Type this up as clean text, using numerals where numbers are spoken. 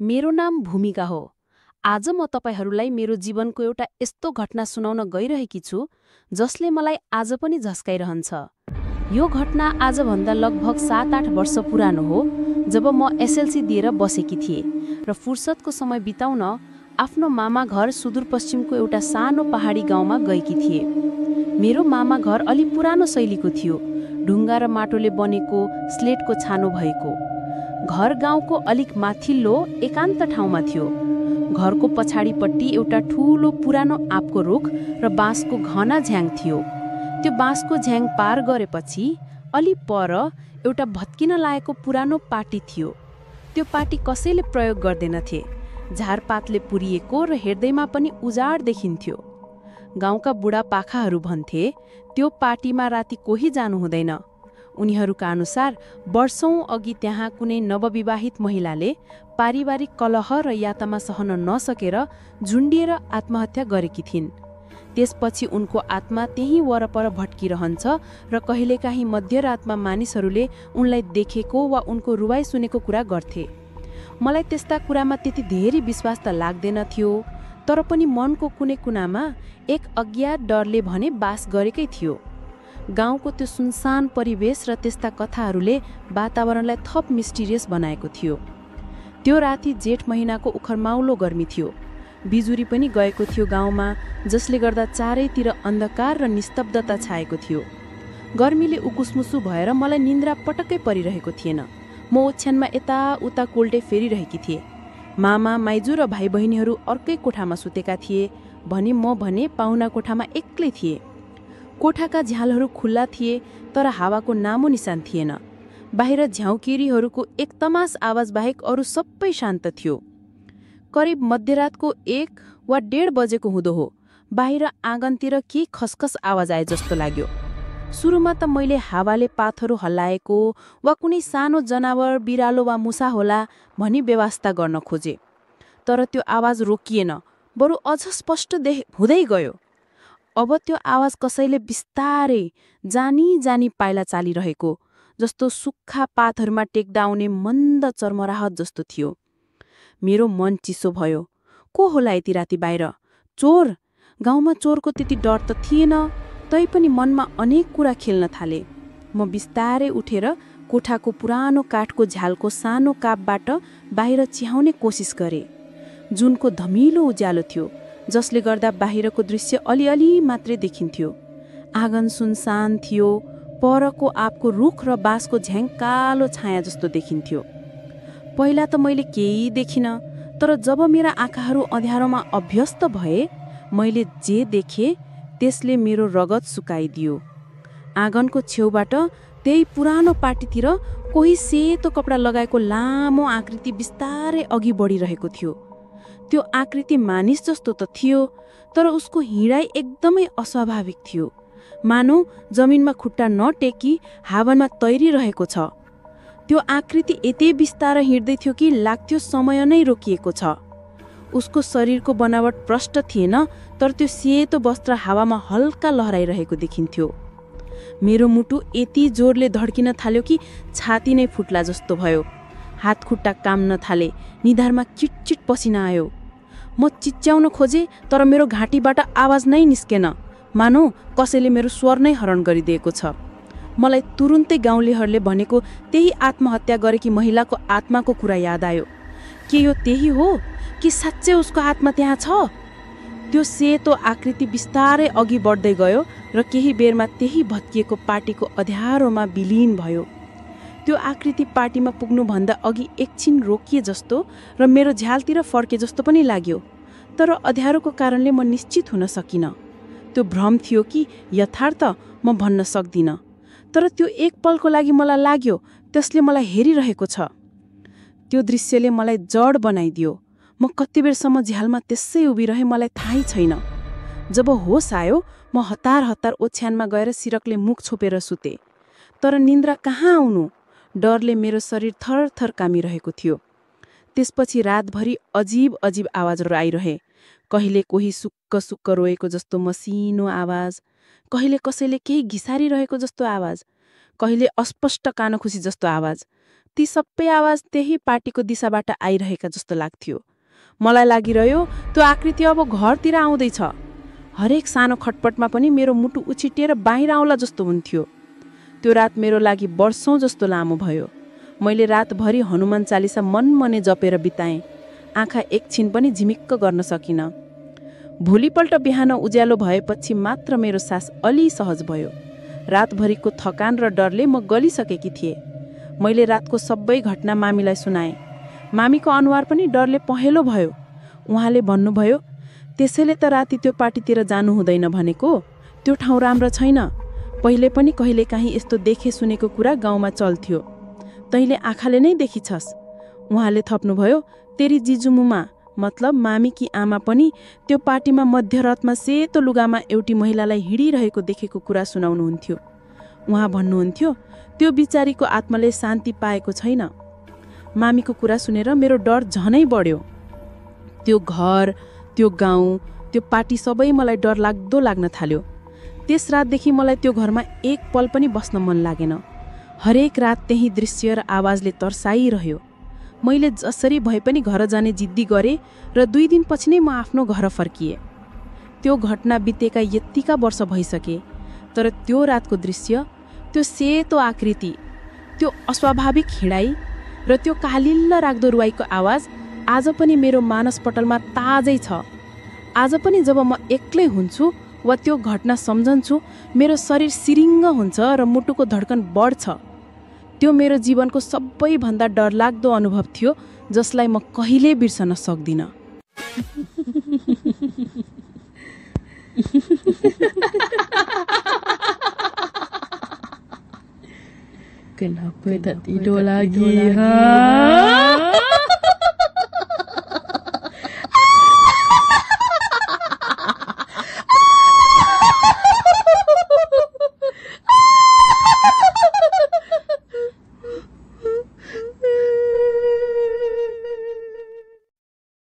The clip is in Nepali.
मेरो नाम भूमिका हो। आज म तपाईहरूलाई मेरो जीवनको एउटा यस्तो घटना सुनाउन गइरहेकी छु जसले मलाई आज पनि झस्काइरहन्छ। यो घटना आजभन्दा लगभग 7-8 वर्ष पुरानो हो, जब म एसएलसी दिएर बसेकी थिएँ र फुर्सदको समय बिताउन आफ्नो मामा घर सुदूरपश्चिमको एउटा सानो पहाडी गाउँमा गएकी थिएँ। मेरो मामा घर अलि पुरानो शैलीको थियो, ढुङ्गा र माटोले बनेको स्लेटको छानो भएको। घर गाउँको अलिक माथिल्लो एकान्त ठाउँमा थियो। घरको पछाडिपट्टि एउटा ठूलो पुरानो आँपको रुख र बाँसको घना झ्याङ थियो। त्यो बाँसको झ्याङ पार गरेपछि अलि पर एउटा भत्किन लागेको पुरानो पाटी थियो। त्यो पाटी कसैले प्रयोग गर्दैनथे। झारपातले पुरिएको र हेर्दैमा पनि उजाड देखिन्थ्यो। गाउँका बुढापाखाहरू भन्थे त्यो पाटीमा राति कोही जानु हुँदैन। उनीहरूका अनुसार वर्षौं अघि त्यहाँ कुनै नवविवाहित महिलाले पारिवारिक कलह र यातना सहन नसकेर झुन्डिएर आत्महत्या गरेकी थिइन्। त्यसपछि उनको आत्मा त्यही वरपर भट्किरहन्छ र कहिलेकाहीँ मध्यरातमा मानिसहरूले उनलाई देखेको वा उनको रुवाई सुनेको कुरा गर्थे। मलाई त्यस्ता कुरामा त्यति धेरै विश्वास त लाग्दैन थियो, तर पनि मनको कुनै कुनामा एक अज्ञात डरले भने बास गरेकै थियो। गाउँको त्यो सुनसान परिवेश र त्यस्ता कथाहरूले वातावरणलाई थप मिस्टिरियस बनाएको थियो। त्यो राति जेठ महिनाको उखरमाउलो गर्मी थियो। बिजुरी पनि गएको थियो गाउँमा, जसले गर्दा चारैतिर अन्धकार र निस्तब्धता छाएको थियो। गर्मीले उकुसमुसु भएर मलाई निन्द्रा पटक्कै परिरहेको थिएन। म ओछ्यानमा यताउता कोल्टे फेरिरहेकी थिएँ। मामा, माइजू र भाइ बहिनीहरू अर्कै कोठामा सुतेका थिए भने म भने पाहुना कोठामा एक्लै थिएँ। कोठाका झ्यालहरू खुल्ला थिए, तर हावाको नामो निशान थिएन। बाहिर झ्याउकिरीहरूको एक तमास आवाज बाहेक अरू सबै शान्त थियो। करिब मध्यरातको 1 वा 1:30 बजेको हुँदो हो। बाहिर आँगनतिर केही खसखस आवाज आए जस्तो लाग्यो। सुरुमा त मैले हावाले पातहरू हल्लाएको वा कुनै सानो जनावर, बिरालो वा मुसा होला भनी व्यवस्था गर्न खोजे, तर त्यो आवाज रोकिएन, बरु अझ स्पष्ट हुँदै गयो। अब त्यो आवाज कसैले बिस्तारै जानी जानी पाइला चालिरहेको जस्तो सुक्खा पातहरूमा टेक्दाउने मन्द चर्मराहट जस्तो थियो। मेरो मन चिसो भयो। को होला यति राति बाहिर? चोर? गाउँमा चोरको त्यति डर त थिएन, तैपनि मनमा अनेक कुरा खेल्न थाले। म बिस्तारै उठेर कोठाको पुरानो काठको झ्यालको सानो कापबाट बाहिर चिहाउने कोसिस गरे। जुनको धमिलो उज्यालो थियो, जसले गर्दा बाहिरको दृश्य अलिअलि मात्रै देखिन्थ्यो। आँगन सुनसान थियो। परको आँपको रुख र बाँसको झ्याङ कालो छाया जस्तो देखिन्थ्यो। पहिला त मैले केही देखिनँ, तर जब मेरा आँखाहरू अँध्यारोमा अभ्यस्त भए, मैले जे देखेँ त्यसले मेरो रगत सुकाइदियो। आँगनको छेउबाट त्यही पुरानो पाटीतिर कोही सेतो कपडा लगाएको लामो आकृति बिस्तारै अघि बढिरहेको थियो। त्यो आकृति मानिस जस्तो त थियो, तर उसको हिँडाइ एकदमै अस्वाभाविक थियो, मानौ जमिनमा खुट्टा नटेकी हावामा तैरिरहेको छ। त्यो आकृति यति बिस्तारै हिँड्दै थियो कि लाग्थ्यो समय नै रोकिएको छ। उसको शरीरको बनावट प्रष्ट थिएन, तर त्यो सेतो वस्त्र हावामा हल्का लहराइरहेको देखिन्थ्यो। मेरो मुटु यति जोरले धड्किन थाल्यो कि छाती नै फुट्ला जस्तो भयो। हात खुट्टा काम्न थाले, निधारमा चिटचिट पसिना आयो। म चिच्याउन खोजेँ, तर मेरो घाँटीबाट आवाज नै निस्केन, मानौ कसैले मेरो स्वर नै हरण गरिदिएको छ। मलाई तुरुन्तै गाउँलेहरूले भनेको त्यही आत्महत्या गरेकी महिलाको आत्माको कुरा याद आयो। के यो त्यही हो कि साँच्चै उसको आत्मा त्यहाँ छ? त्यो सेतो आकृति बिस्तारै अघि बढ्दै गयो र केही बेरमा त्यही भत्किएको पाटीको अँध्यारोमा विलीन भयो। त्यो आकृति पाटीमा पुग्नुभन्दा अघि एकछिन रोकिए जस्तो र मेरो झ्यालतिर फर्के जस्तो पनि लाग्यो, तर अँध्यारोको कारणले म निश्चित हुन सकिनँ। त्यो भ्रम थियो कि यथार्थ म भन्न सक्दिनँ, तर त्यो एक पलको लागि मलाई लाग्यो त्यसले मलाई हेरिरहेको छ। त्यो दृश्यले मलाई जड बनाइदियो। म कति बेरसम्म झ्यालमा त्यसै उभिरहे मलाई थाहै छैन। जब होस आयो, म हतार हतार ओछ्यानमा गएर सिरकले मुख छोपेर सुते, तर निन्द्रा कहाँ आउनु? डरले मेरो शरीर थरथर कामिरहेको थियो। त्यसपछि रातभरि अजीब अजीब आवाजहरू आइरहे। कहिले कोही सुक्क सुक्क रोएको जस्तो मसिनो आवाज, कहिले कसैले केही घिसारिरहेको जस्तो आवाज, कहिले अस्पष्ट कानखुसी जस्तो आवाज। ती सबै आवाज त्यही पार्टीको दिशाबाट आइरहेका जस्तो लाग्थ्यो। मलाई लागिरह्यो त्यो आकृति अब घरतिर आउँदैछ। हरेक सानो खटपटमा पनि मेरो मुटु उछिटिएर बाहिर आउला जस्तो हुन्थ्यो। त्यो रात मेरो लागि वर्षौं जस्तो लामो भयो। मैले रातभरि हनुमान चालिसा मनमने जपेर बिताएँ। आँखा एकछिन पनि झिमिक्क गर्न सकिनँ। भोलिपल्ट बिहान उज्यालो भएपछि मात्र मेरो सास अलि सहज भयो। रातभरिको थकान र डरले म गलिसकेकी थिएँ। मैले रातको सबै घटना मामीलाई सुनाएँ। मामीको अनुहार पनि डरले पहेँलो भयो। उहाँले भन्नुभयो, त्यसैले त राति त्यो पार्टीतिर जानु हुँदैन भनेको। त्यो ठाउँ राम्रो छैन। पहिले पनि कहिलेकाहीँ यस्तो देखे सुनेको कुरा गाउँमा चल्थ्यो। तैँले आँखाले नै देखिछस्। उहाँले थप्नुभयो, तेरी जिजुमुमा मतलब मामीकी आमा पनि त्यो पार्टीमा मध्यरातमा सेतो लुगामा एउटी महिलालाई हिँडिरहेको देखेको कुरा सुनाउनुहुन्थ्यो। उहाँ भन्नुहुन्थ्यो, त्यो बिचारीको आत्माले शान्ति पाएको छैन। मामीको कुरा सुनेर मेरो डर झनै बढ्यो। त्यो घर, त्यो गाउँ, त्यो पार्टी सबै मलाई डर लाग्दो लाग्न थाल्यो। त्यस रातदेखि मलाई त्यो घरमा एक पल पनि बस्न मन लागेन। हरेक रात त्यही दृश्य र आवाजले तर्साइरह्यो। मैले जसरी भए पनि घर जाने जिद्दी गरेँ र 2 दिनपछि नै म आफ्नो घर फर्किएँ। त्यो घटना बितेका यत्तिका वर्ष भइसके, तर त्यो रातको दृश्य, त्यो सेतो आकृति, त्यो अस्वाभाविक हिँडाइ र त्यो कालिल्ल राख्दो रुवाईको आवाज आज पनि मेरो मानसपटलमा ताजै छ। आज पनि जब म एक्लै हुन्छु वा त्यो घटना सम्झन्छु, मेरो शरीर सिरिङ्ग हुन्छ र मुटुको धड्कन बढ्छ। त्यो मेरो जीवनको सबैभन्दा डरलाग्दो अनुभव थियो, जसलाई म कहिल्यै बिर्सन सक्दिनँ। Kenapa tak tidur lagi? Ha?